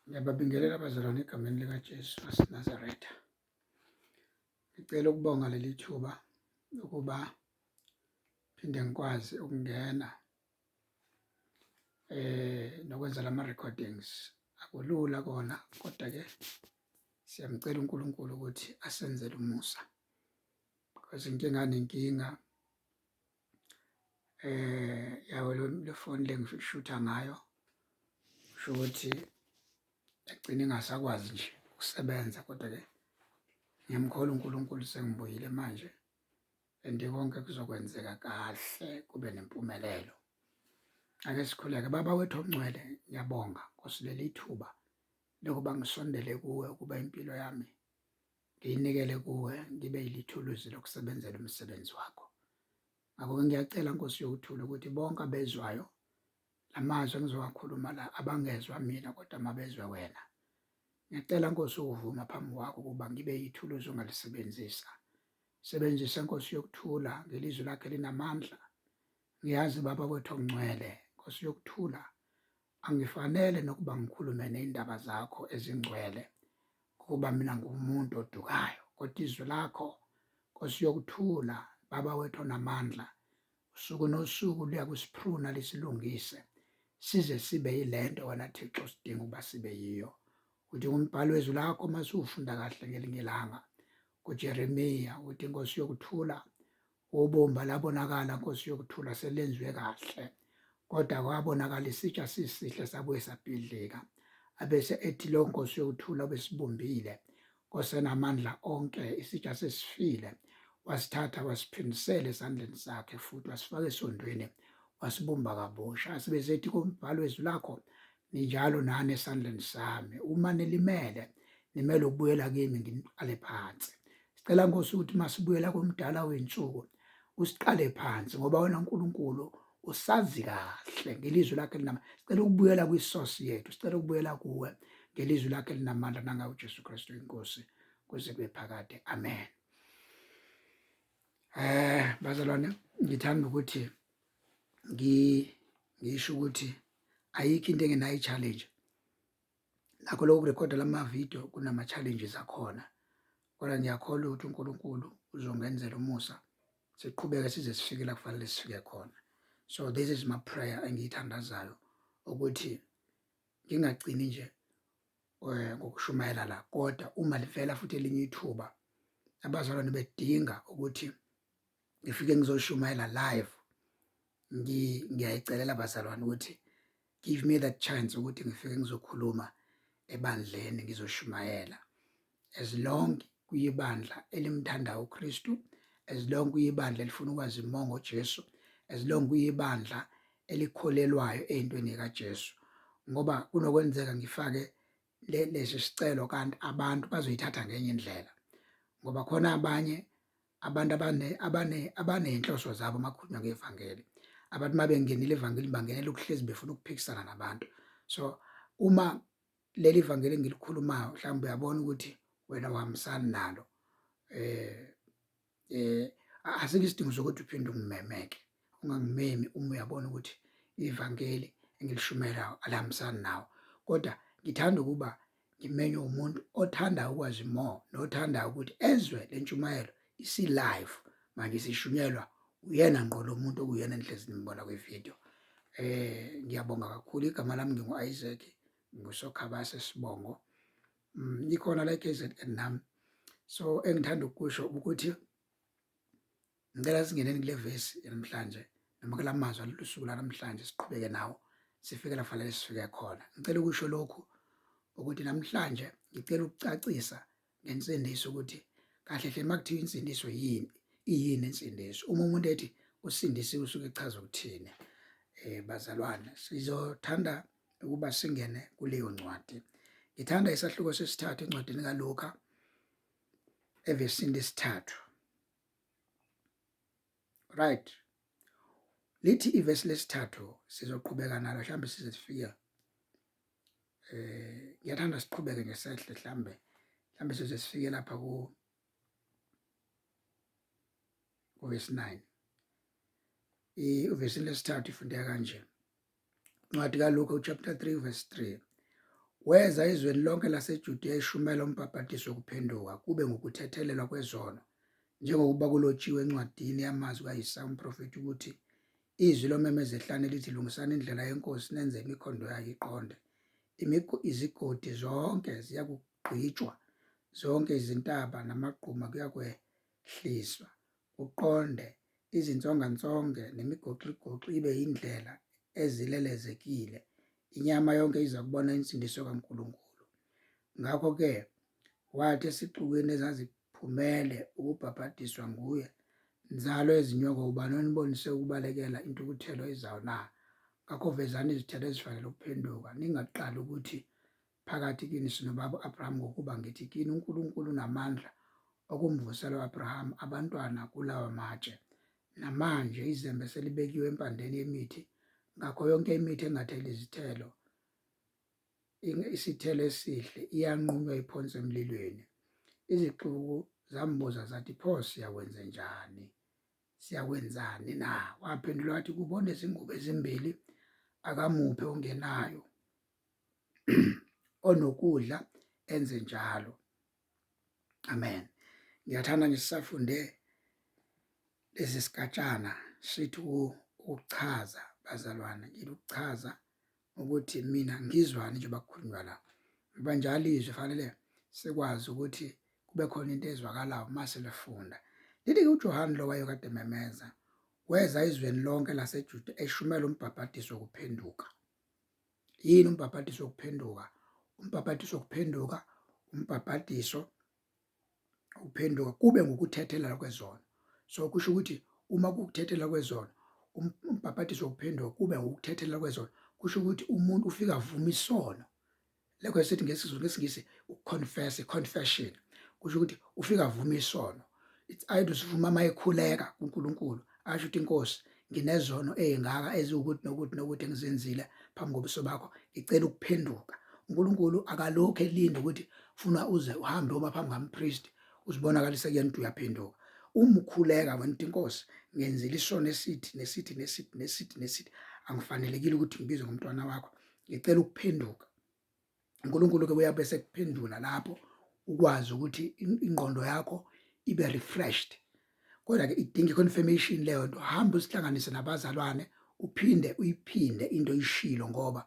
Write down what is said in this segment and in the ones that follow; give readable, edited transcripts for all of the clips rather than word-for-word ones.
Ngiyababingelela abazalwane egameni likaJesu waseNazaretha. Ngicela ukubonga leli thuba ukuba phinde ngikwazi ukungena nokwenza lama recordings. Akulula kona kodwa ke siyamcela uNkulunkulu ukuthi asenzele umusa. Because inkinga nenkinga yawo le phone le ngishutha ngayo, kusho ukuthi yagcina ingasakwazi nje ukusebenza. Kodwa-ke ngiyamkholwa uNkulunkulu, sengibuyile manje and konke kuzokwenzeka kahle, kube nempumelelo. Ake sikhuleke. Baba wethu ongcwele, ngiyabonga Nkosi leli thuba lokuba ngisondele kuwe, ukuba impilo yami ngiyinikele kuwe, ngibe yilithuluzi lokusebenzela umsebenzi wakho. Ngakho-ke ngiyacela Nkosi yokuthula ukuthi bonke abezwayo lamazwi engizowakhuluma la, abangezwa mina kodwa mabezwe wena. Ngiyacela Nkosi ukuvuma phambi kwakho ukuba ngibe yithuluzi ongalisebenzisa. Sebenzisa Nkosi yokuthula ngelizwi lakhe linamandla. Ngiyazi Baba wethu ongcwele, Nkosi yokuthula, angifanele nokuba ngikhulume nezindaba zakho ezingcwele, kuba mina ngumuntu odukayo, kodwa izwi lakho Nkosi yokuthula, Baba wethu onamandla, usuku nosuku liyakusipruna lisilungise size sibe yilento wena Thixo sidinga ukuba sibe yiyo. Uthi ngumbhalo wezwi lakho uma siwufunda kahle ngelinye ilanga kuJeremiya, uthi Nkosi yokuthula, ubumba labonakala Nkosi yokuthula selenziwe kahle, kodwa kwabonakala isitsha sisihle sabuye sabhidlika. Abese ethi lo Nkosi yokuthula obesibumbile, Nkosi enamandla onke, isitsha sesifile, wasithatha wasiphindisela esandleni sakhe futhi wasifaka esondweni, wasibumba kabusha. Asibe sethi kumbhalo wezwi lakho, ninjalo nani esandleni sami, uma nilimele nimele ukubuyela kimi nginiqale phansi. Sicela Nkosi ukuthi masibuyela komdala wensuku usiqale phansi, ngoba wena uNkulunkulu usazi kahle ngelizwi lakhe linamandla. Sicela ukubuyela kwisource yethu, sicela ukubuyela kuwe ngelizwi lakhe linamandla nangawo Jesu Kristu inkosi kuze kube phakade, amen. Bazalwane, ngithanda ukuthi ngisho ukuthi ayikho into engenayo i-challenge. Nakho lokhu kurekhoda lama video kunama challenges akhona, kodwa ngiyakholwa ukuthi uNkulunkulu uzongenzela umusa, siqhubeke size sifike la kufanele sifike khona. So this is my prayer engiyithandazayo, ukuthi ngingagcini nje ngokushumayela la, kodwa uma livela futhi elinye ithuba abazalwane bedinga ukuthi ngifike ngizoshumayela live, ngiyayicelela bazalwane ukuthi give me that chance ukuthi ngifike ngizokhuluma ebandleni, ngizoshumayela, as long kuyibandla elimthandayo uKristu, as long kuyibandla elifuna ukwazi more ngoJesu, as long kuyibandla elikholelwayo ey'ntweni kaJesu. Ngoba kunokwenzeka ngifake lesi sicelo kanti abantu bazoyithatha ngenye indlela, ngoba khona abanye abantu abaney'nhloso zabo uma kukhulunywa ngevangeli. Abantu uma bengenile evangelini bangenela ukuhlezi befuna ukuphikisana nabantu. So uma leli vangeli engilikhulumayo mhlawumbe uyabona ukuthi wena uhambisani nalo, asikho isidingo sokuthi uphinde ungimemeke. Ungangimemi uma uyabona ukuthi ivangeli engilishumayelayo alihambisani nawo. Kodwa ngithanda ukuba ngimenywe umuntu othanda ukwazi more nothanda ukuthi ezwe le ntshumayelo isi-live manje, isishunyelwa uyena ngqo lo muntu okuyena enhlezi nimbona kwividiyo. Ngiyabonga kakhulu. Igama lami ngingu-Isaac, nguSokhabase Sibongo. Ikhona la e-KZN nami. So engithanda ukukusho ukuthi ngicela singeneni kule vesi namhlanje noma kula mazwi alolu suku lanamhlanje, siqhubeke nawo sifike la fanele sifike khona. Ngicela ukusho lokhu ukuthi namhlanje ngicela ukucacisa ngensindiso, ukuthi kahle hle makuthiwa insindiso yini, iyini insindiso. Uma umuntu ethi usindisiwe usuke echaza ukuthini? Bazalwane, sizothanda ukuba singene kuleyo ncwadi. Ngithanda isahluko sesithathu encwadini kaLuka evesini lesithathu. Right, lithi ivesi lesithathu, sizoqhubeka nalo mhlawumbe size sifike, ngiyathanda siqhubeke ngesehle, mhlambe size sifike lapha ku verse 9. Ivesi lesithathu ifundeka kanje, incwadi kaLuka chapter 3 verse 3. Weza ezweni lonke laseJudiya eshumela umbhaphatiso wokuphenduka kube ngukuthethelelwa kwezono, njengokuba kulotshiwe encwadini yamazwi kaIsaya umprofethi ukuthi, Izwi lomemeza ehlane lithi, lungisani indlela yeNkosi, nenze imikhondo yayo iqonde. Izigodi zonke ziyakugqitshwa, zonke izintaba namagquma kuyakwehliswa, kuqonde, izinsongansonge nemigoxigoxi ibe yindlela ezilelezekile. Inyama yonke iza kubona insindiso kaNkulunkulu. Ngakho-ke wathi esixukwini ezaziphumele ukubhabhadiswa nguye, Nzalo yezinyoka, ubani onibonise ukubalekela intukuthelo ezayo na? Ngakho vezani izithelo ezifanele ukuphenduka, ningaqali ukuthi phakathi kini sinobaba u-Abrahamu, ngokuba ngithi kini uNkulunkulu unamandla okumvusela u-Abrahamu abantwana kulawa matshe. Namanje izembe selibekiwe empandeni yemithi, ngakho yonke imithi engatheli izithelo isithelo esihle iyanqunywa iphonswe emlilweni. Izixuku zambuza zathi, pho siyakwenzenjani? Siyakwenzani na? Waphendula wathi, kubo onezingubo ezimbili akamuphe ongenayo, onokudla enze njalo. Amen. Ngiyathanda nje sisafunde lesi sigatshana sithi ukuchaza bazalwane, ngithi ukuchaza ukuthi mina ngizwani njengoba kukhulunywa la. Ngoba njalo izwi fanele sikwazi ukuthi kube khona into ezwakalayo uma silifunda. Lithi-ke uJohane lo wayekade ememeza, weza ezweni lonke laseJuda eshumela umbhabhadiso wokuphenduka. Yini umbhabhadiso wokuphenduka? Umbhabhadiso wokuphenduka, umbhabhadiso ukuphenduka kube ngukuthethelela kwezono. So kusho ukuthi uma kukuthethelela kwezono, umbhabhadiso wokuphenduka kube ngukuthethelela kwezono, kusho ukuthi umuntu ufika avuma isono. Lokho esithi ngesiZulu ngesiNgisi ukuconfess, confession. Kusho ukuthi ufika avuma isono. It's either usivuma uma ekhuleka kuNkulunkulu, asho ukuthi inkosi nginezono ezingaka eziwukuthi nokuthi nokuthi engizenzile phambi kobuso bakho, ngicela ukuphenduka. uNkulunkulu akalokhu elinda ukuthi funa uze uhambe uma phambi kampriest uzibonakalise kuyena ukuthi uyaphenduka. Uma ukhuleka wena uthi inkosi ngenzile isono esithi nesithi nesithi nesithi nesithi, angifanelekile ukuthi ngibizwe ngomntwana wakho, ngicela ukuphenduka. uNkulunkulu ke uyabe sekuphendula lapho ukwazi ukuthi ingqondo yakho ibe refreshed. Kodwa ke idinga confirmation leyo nto, hamba usihlanganise nabazalwane uphinde uyiphinde into oyishilo, ngoba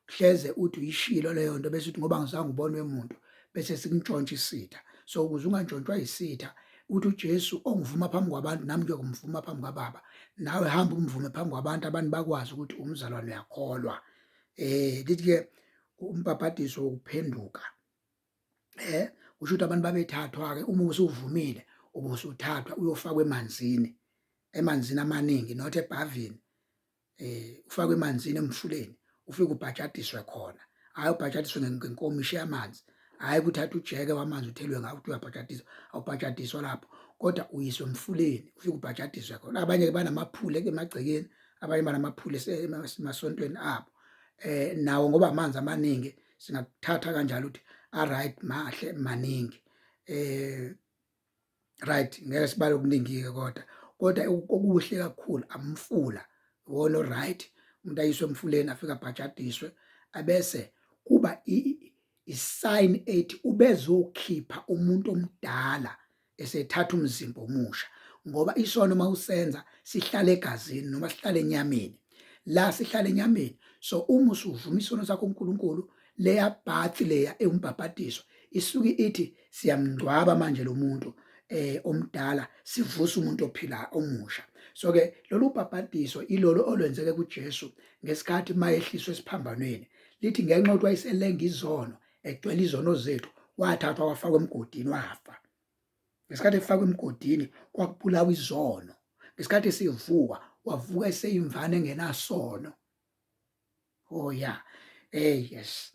hleze uthi uyishilo leyo nto bese uthi ngoba ngizange ubonwe umuntu bese sikuntshontsha isitha. So ukuze ungantshontshwa isitha, uthi uJesu ongivuma phambi kwabantu nami ngiyokumvuma phambi kwaBaba. Nawe hamba umvume phambi kwabantu, abantu bakwazi ukuthi umzalwane uyakholwa. Lithi ke umbhabhadiso wokuphenduka, kusho ukuthi abantu babethathwa ke uma usuvumile ubusuthathwa uyofakwa emanzini, emanzini amaningi, not ebhavini, ufakwe emanzini emfuleni, ufike ubhajadiswe khona. Hhayi ubhajadiswe ngenkomishi yamanzi, hhayi kuthatha ujeke wamanzi uthelwe ngawo ukuthi uyabhajadiswa, awubhajadiswa lapho, kodwa uyiswe emfuleni ufike ubhajadiswe khona. Abanye-ke banamaphule emagcekeni, abanye banamaphule emasontweni abo, nawo ngoba amanzi amaningi singakuthatha kanjalo ukuthi a right mahle maningi, right, ngeke sibale okuningi-ke, kodwa okuhle kakhulu amfula wona right, umuntu ayiswe emfuleni afike abhajadiswe, abese kuba isign ethi ubezokhipha umuntu omdala esethatha umzimba omusha, ngoba isono uma usenza sihlala egazini noma sihlala enyameni, la sihlala enyameni. So uma usuvuma isono sakho uNkulunkulu, leya bath leya ewumbhabhadiso isuke ithi siyamngcwaba manje lo muntu omdala, sivusa umuntu ophila omusha. So ke lolu bhabhadiso ilolo olwenzeke kuJesu ngesikhathi mayehliswe esiphambanweni. Lithi ngenxa yokuthi wayeselenga izono, egcwele izono zethu, wathathwa wafakwa emgodini wafa. Ngesikhathi efakwa emgodini kwakubulawa izono. Ngesikhathi esivuka wavuka eseyimvana engenasono. Oh yeah, yes,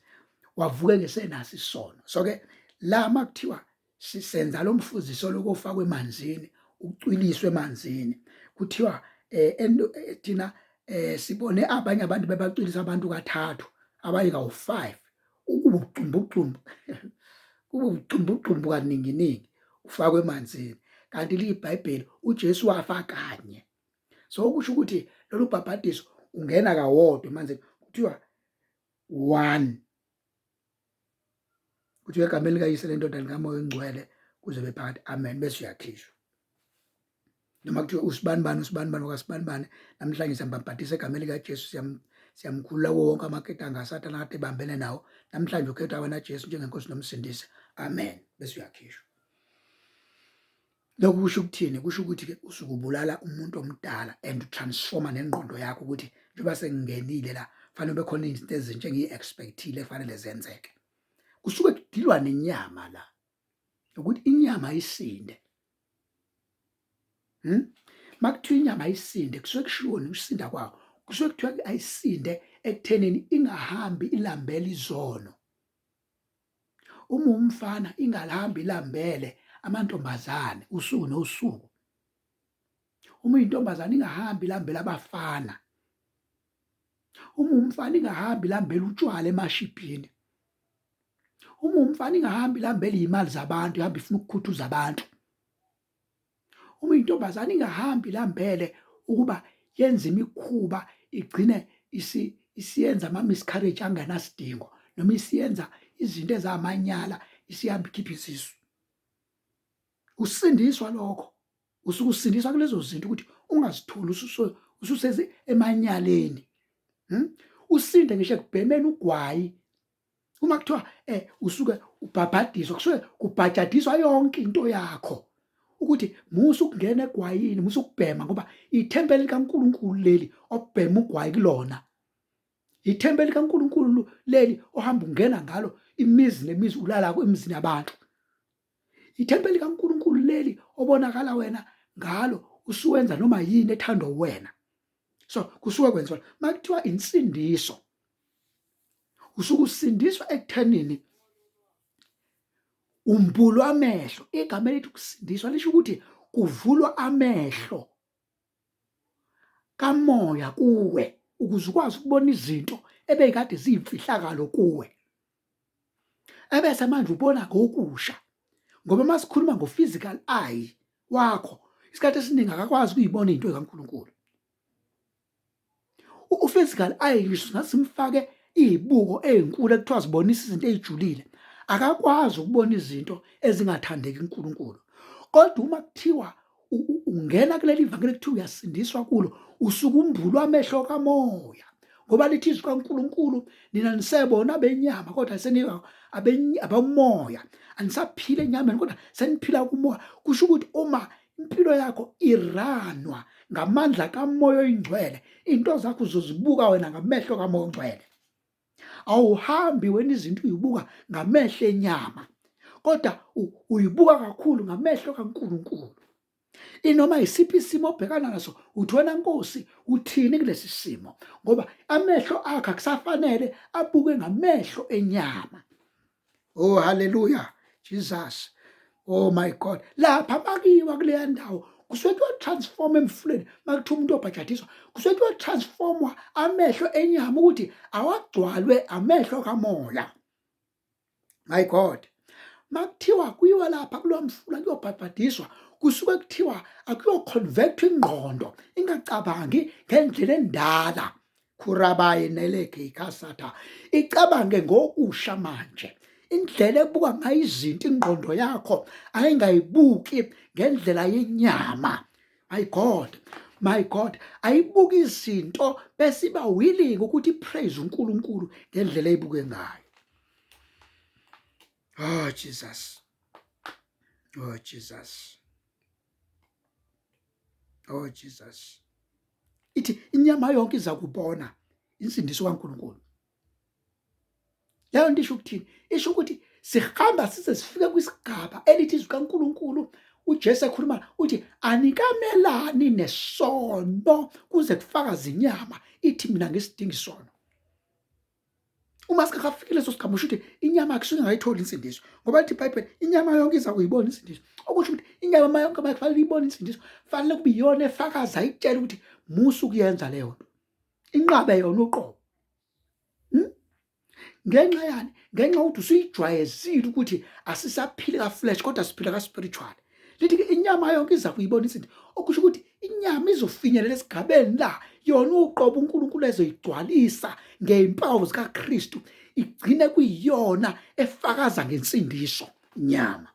wavuka engesenaso isono. So ke la makuthiwa sisenza lo mfuziso lokofakwa emanzini, ucwiliswe emanzini, kuthiwa thina sibone abanye abantu bebacwilisa abantu kathathu, abanye kawu-5, ukuba ucumbucumbu kuba ucumbucumbu kaninginingi ufakwe emanzini, kanti liyiBhayibheli uJesu wafa kanye. So okusho ukuthi lolu bhabhadiso ungena kawodwa emanzini, kuthiwa one Kuthiwa egameni likaYise leNdodana likaMoya oNgcwele kuze bephakathi, amen, bese uyakhishwa. Noma kuthiwa usibanibani usibanibani wakasibanibani, namhlanje siyambabhadisa egameni likaJesu, siyamkhulula kuwo wonke amaketanga aSathane akade ebambene nawo, namhlanje ukhetha wena Jesu njengenkosi nomsindisi, amen, bese uyakhishwa. Lokhu kusho ukuthini? Kusho ukuthi-ke usuke ubulala umuntu omdala and utransforma nengqondo yakho ukuthi njengoba sengingenile la fanele kube khona izinto ezintsha engiyi-expectile efanele zenzeke. Kusuke kudilwa nenyama la ukuthi inyama isinde. Makuthiwa inyama ayisinde kusuke kushiwoni ukusinda kwawo? Kusuke kuthiwa ayisinde ekuthenini ingahambi ilambela izono. Uma umfana ingalihambi ilambele amantombazane usuku nosuku. Uma uyintombazane ingahambi ilambele abafana. Uma umfana ingahambi ilambele utshwala emashibhini. Uma umfana ingahambi ilambele iy'mali zabantu, ihambe ifuna ukukhuthuza abantu. Uma intombazane ingahambi ilambele ukuba yenze imikhuba igcine isiyenza ama-miscarriage angenasidingo noma isiyenza izinto ezamanyala isihamba ikhipha isisu. Usindiswa lokho, usuke usindiswa kulezo zinto ukuthi ungazitholi ususeze emanyaleni. Usinde ngisho ekubhemeni ugwayi. Uma kuthiwa usuke ubhabhadiswa, kusuke kubhajadiswa yonke into yakho ukuthi musa ukungena egwayini, musa ukubhema, ngoba ithempeli likaNkulunkulu leli obhema ugwayi kulona, ithempeli likaNkulunkulu leli ohamba ungena ngalo imizi nemizi, ulala emizini yabantu, ithempeli likaNkulunkulu leli obonakala wena ngalo usuwenza noma yini ethandwa wena. So kusuke kwenziwa makuthiwa insindiso, usuke usindiswa ekuthenini umbulwa amehlo. Igama elithi ukusindiswa lisho ukuthi kuvulwa amehlo kamoya kuwe ukuze ukwazi ukubona izinto ebeyikade ziyimfihlakalo kuwe, ebese manje ubona ngokusha. Ngoba uma sikhuluma ngo-physical eye wakho, isikhathi esiningi akakwazi ukuyibona into kaNkulunkulu. U-physical eye ngisho singasimfake iy'buko ey'nkulu ekuthiwa zibonisa izinto ey'julile, akakwazi ukubona izinto ezingathandeki kuNkulunkulu. Kodwa uma kuthiwa ungena kuleli vangeli kuthiwa uyasindiswa kulo, usuke umbulwa amehlo kamoya, ngoba lithi izwi kaNkulunkulu, nina nisebona abenyama kodwa seniba abamoya, anisaphila enyameni kodwa seniphila kumoya. Kusho ukuthi uma impilo yakho iranwa ngamandla kamoya oyingcwele, into zakho uzozibuka wena ngamehlo kamoya ongcwele. Awuhambi wena izinto uyibuka ngamehlo enyama, kodwa uyibuka kakhulu ngamehlo kaNkulunkulu. Inoma isiphi isimo obhekana naso, uthi wena Nkosi uthini kulesi simo, ngoba amehlo akho akusafanele abuke ngamehlo enyama. Oh haleluya Jesus, oh my God. Lapha makiwa kuleya ndawo kusuke kuyotransform emfuleni, makuthiwa umuntu obhajadiswa kusuke kuyotransformwa amehlo enyama ukuthi awagcwalwe amehlo kamoya. My God, makuthiwa kuyiwa lapha kulowo mfula kuyobhabhadiswa, kusuke kuthiwa akuyoconvert ingqondo ingacabangi ngendlela endala, khurabaye neleke ikasatha, icabange ngokusha manje. Indlela ebuka ngayo izinto ingqondo yakho ayingayibuki ngendlela yenyama. My God, my God, ayibuki izinto bese iba willing ukuthi praise uNkulunkulu ngendlela eyibuke ngayo. Oh Jesus, oh Jesus, oh Jesus. Ithi inyama yonke iza kubona insindiso kaNkulunkulu. Leyo nto isho ukuthini? Isho ukuthi sihamba size sifike kwisigaba elithi izwi kaNkulunkulu, uJesu ekhuluma uthi anikamelani nesono kuze kufakaze inyama ithi mina ngisidinga isono. Uma singakafiki leso sigaba, usho ukuthi inyama akusuke ngayitholi insindiso, ngoba lithi iBhayibheli inyama yonke iza kuyibona insindiso. Okusho ukuthi inyama yonke makufanele ibone insindiso, fanele kube iyona efakaza ikutshela ukuthi musa ukuyenza leyo nto, inqabe yona uqobo. Ngenxa yani? Ngenxa yokuthi usuyijwayezile ukuthi asisaphili ka-flesh kodwa siphila ka-spiritual. Lithi-ke inyama Inyama yonke iza kuyibona isinto, okusho ukuthi inyama izofinyelela esigabeni la yona uqobo uNkulunkulu ezoyigcwalisa ngezimpawu zikaKristu, igcine kuyiyona efakaza ngensindiso inyama.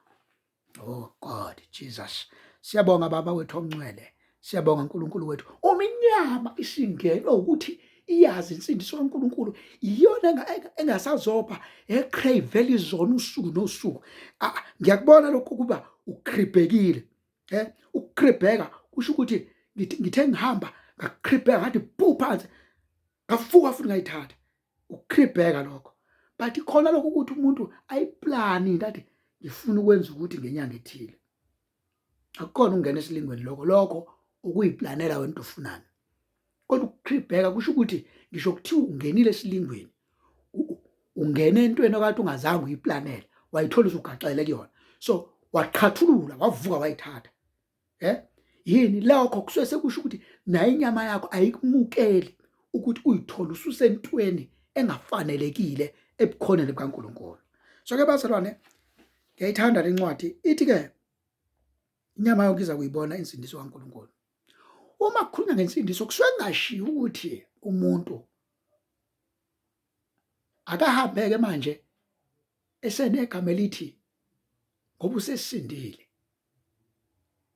Oh God Jesus, siyabonga Baba wethu ongcwele, siyabonga uNkulunkulu wethu. Uma inyama isingenwe ukuthi iyazi insindiso kaNkulunkulu, iyona engasazopha ecravela izona usuku nosuku. Ngiyakubona lokho kuba ukribhekile. Ukukribheka kusho ukuthi ngithe ngihamba ngakribheka ngathi bhu phansi, ngavuka futhi ngayithatha. Ukukribheka lokho. But khona lokho ukuthi umuntu ayiplani into athi ngifuna ukwenza ukuthi ngenyanga ethile. Akukhona ukungena esilingweni lokho, lokho ukuyiplanela wena into ofunani. Kodwa ukukribheka kusho ukuthi ngisho kuthiwa ungenile esilingweni, ungene entweni okade ungazange uyiplanele, wayithola usugaxele kuyona. So waqhathulula, wavuka wayithatha. Yini lokho? Kusuke sekusho ukuthi nayo inyama yakho ayikumukeli ukuthi uyithole ususentweni engafanelekile ebukhoneni bukaNkulunkulu. So ke bazalwane, ngiyayithanda le ncwadi, ithi ke inyama yonke iza kuyibona insindiso kaNkulunkulu. Uma kukhulunywa ngensindiso kusuke kungashiwo ukuthi umuntu akahambeke manje esenegama elithi ngoba usesindile,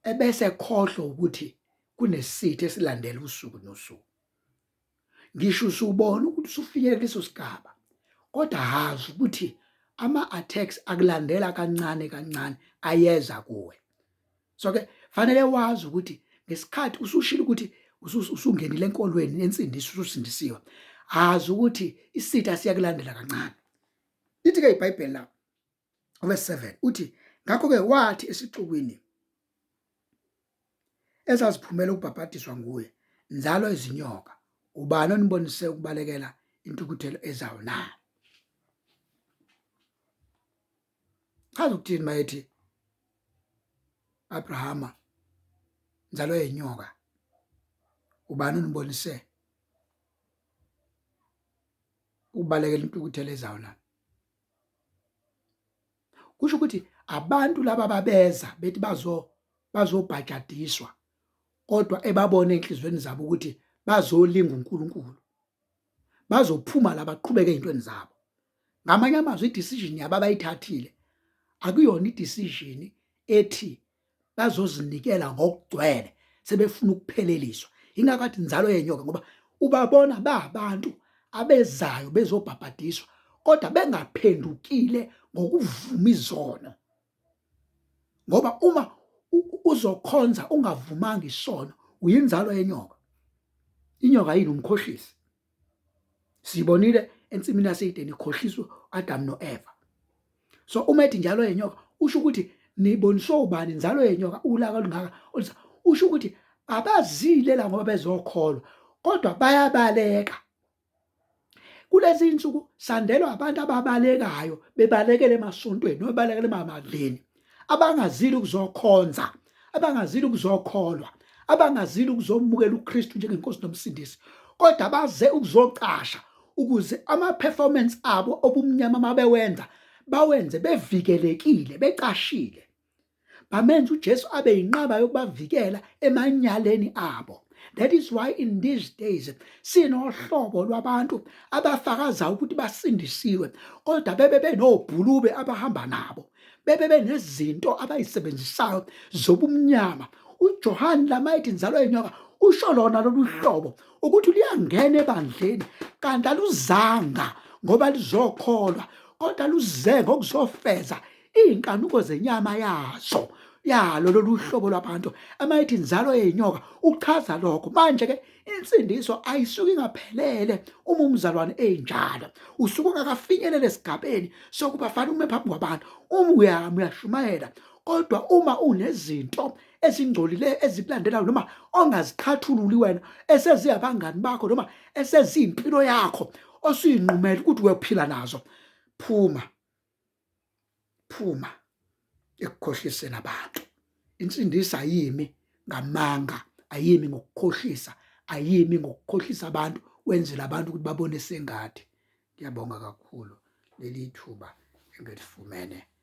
ebese ekhohlwa ukuthi kunesitha esilandela usuku nosuku. Ngisho usubona ukuthi usufinyelele kuleso sigaba, kodwa hazi ukuthi ama-attacks akulandela kancane kancane ayeza kuwe. So ke fanele wazi ukuthi ngesikhathi usushilo ukuthi usungenile enkolweni yensindiso, ususindisiwe, azi ukuthi isitha siyakulandela kancane. Lithi ke iBhayibheli la verse 7 uthi, ngakho-ke wathi esixukwini ezaziphumela ukubhabhadiswa nguye, nzalo ezinyoka, ubani onibonise ukubalekela intukuthelo ezayo na? Chaza ukuthini mayethi Abrahama nzalo yenyoka, ubani onibonise ukubalekela intukuthelo ezayo na? Kusho ukuthi abantu laba babeza bethi bazobhajadiswa, kodwa ebabona enhlizweni zabo ukuthi bazolinga uNkulunkulu, bazophuma la baqhubeke ezintweni zabo. Ngamanye amazwi, i-decision yabo abayithathile akuyona i-decision ethi bazozinikela ngokugcwele, sebefuna ukupheleliswa. Ingakho athi inzalo yenyoka, ngoba ubabona babantu abezayo bezobhabhadiswa kodwa bengaphendukile ngokuvuma izono. Ngoba uma uzokhonza ungavumanga isono, uyinzalo yenyoka. Inyoka yini? Umkhohlisi. Sibonile ensimini yaseEdeni ikhohliswa Adam noEva. So uma ethi njalo yenyoka, usho ukuthi niboniswe ubani inzalo yenyoka ulaka olungaka? Usho ukuthi abazile la ngoba bezokholwa, kodwa bayabaleka. Kulezi insuku sandelwa abantu ababalekayo, bebalekele emasontweni noma bebalekele emabandleni, abangazile ukuzokhonza, abangazile ukuzokholwa, abangazile ukuzomukela uKristu njengenkosi nomsindisi, kodwa baze ukuzocasha ukuze ama-performance abo obumnyama mabewenza bawenze bevikelekile, becashile. Bamenza uJesu abe yinqaba yokubavikela emanyaleni abo. That is why in these days sinohlobo lwabantu abafakaza ukuthi basindisiwe, kodwa bebe benobhulube abahamba nabo, bebe benezinto abayisebenzisayo zobumnyama. uJohn lamayithi inzalo yenyoka usho lona lolu hlobo ukuthi luyangena ebandleni kanti aluzanga ngoba lizokholwa, kodwa luze ngokuzofeza iy'nkanuko zenyama yazo yalo lolu hlobo lwabantu. Amayithi inzalo yenyoka uchaza lokho. Manje ke insindiso ayisuke ingaphelele uma umzalwane enjalo, usuke ungakafinyelele esigabeni sokuba fanele ume phambi kwabantu. Uma uyami uyashumayela, kodwa uma unezinto ezingcolileyo ezikulandelayo noma ongaziqhathululi wena, eseziyabangani bakho noma eseziyimpilo yakho osuyinqumela ukuthi uyophila nazo, phuma, phuma ekukhohliseni abantu. Insindiso ayimi ngamanga, ayimi ngokukhohlisa, ayimi ngokukhohlisa abantu, wenzela abantu ukuthi babone sengathi. Ngiyabonga kakhulu leli thuba engilifumene.